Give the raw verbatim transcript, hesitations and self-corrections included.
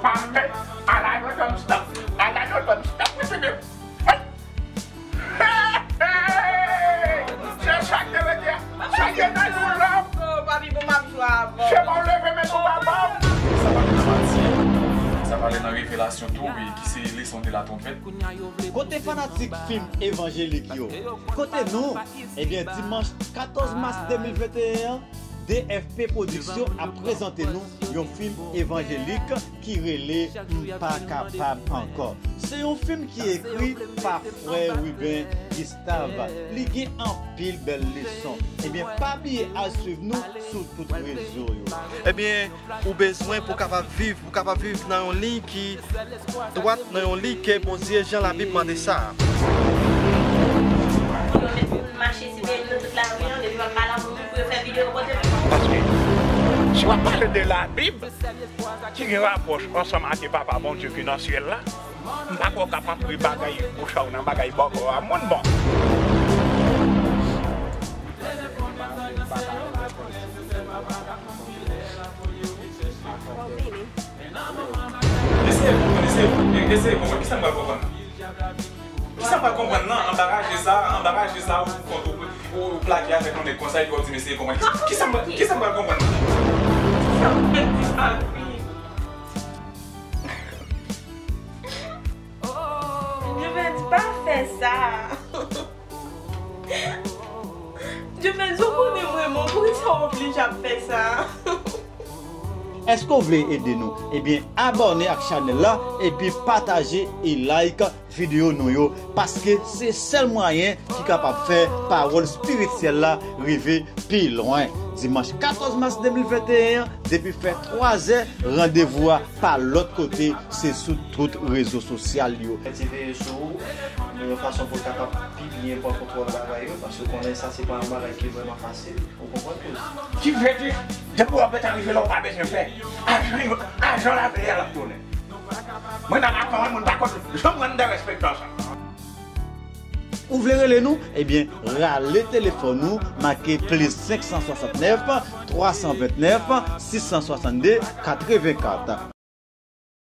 Amen. Ala yo dòm stop. Ala yo dòm stop. Mesye, men. Hey! Hey! Se sa k te rete a. Sa gen nan nou la. Oh, papi, bon, m ap jwe avè w. Se pa w leve men tou, papa. Sa pale nan Matye. Sa pale nan Revelasyon tou, wi, ki se leson de la twonpèt. Kote fanatik fim evanjelik yo? Kote nou? Ebyen, dimanch katòz mas de mil venteyen an, D F P Production ap prezante nou yon fim evanjelik ki rele M pa kapab ankò. Se yon fim ki ekri pa frè Ruben Gustave. Li gen anpil bèl leson. Ebyen, pa bliye al swiv nou sou tout rezo yo. Ebyen, ou bezwen pou w kapab viv, pou w kapab viv nan yon liy ki dwat, nan yon liy ke Bondye, jan Labib mande sa. Pou yo met moun mache siveye nou tout lari an, depi w ap pale ak moun pou yo fè videyo pote pou nou. Paske si w ap pale de Labib, ki gen rapwoch ansanm ak Papa Bondye ki nan syèl la, m pa kwè w ka pran pri bagay bouch a w nan bagay bòkò a moun, bon. Eseye konprann, eseye, eseye konprann. Kisa m pral konprann nan? Kisa m pral konprann nan? Anba raje sa, anba raje sa, ou kont ou, ou, ou plake avèk yon nèg konsa, epi w ap di m eseye konprann. Kisa, kisa m pral, kisa m pral konprann nan? Kisa m pral di sa, wi? Juvens, pa fè sa. Juvens, ou konnen mwen, mwen, poukisa w oblije ap fè sa? Èske w vle ede nou? Ebyen, abòne ak chanèl la epi pataje e like videyo nou yo, paske se sèl mwayen ki kapab fè pawòl espirityèl la rive pi lwen. Dimanch katòz mas de mil venteyen an, depi fè twa zè, randevou a pa lòt kote, se sou tout rezo sosyal yo. Mèt veye sou ou, nan yon fason pou l kapab pi byen pran kontwòl bagay yo, paske w konnen sa se pa yon bagay ki vrèman fasil. Ou konprann koze? Ki vle di, depi w ap mèt arive la, ou pa bezwen pè. Ajan yo, ajan lavil la, l ap tounen. Mwen nan lakou mwen, moun pa konn janm rann derespektan sa. Ou vle rele nou? Ebyen, rale telefòn ou, make plis senk san swasannnèf, twa san vennèf, sis san swasanndde, katrevenkat.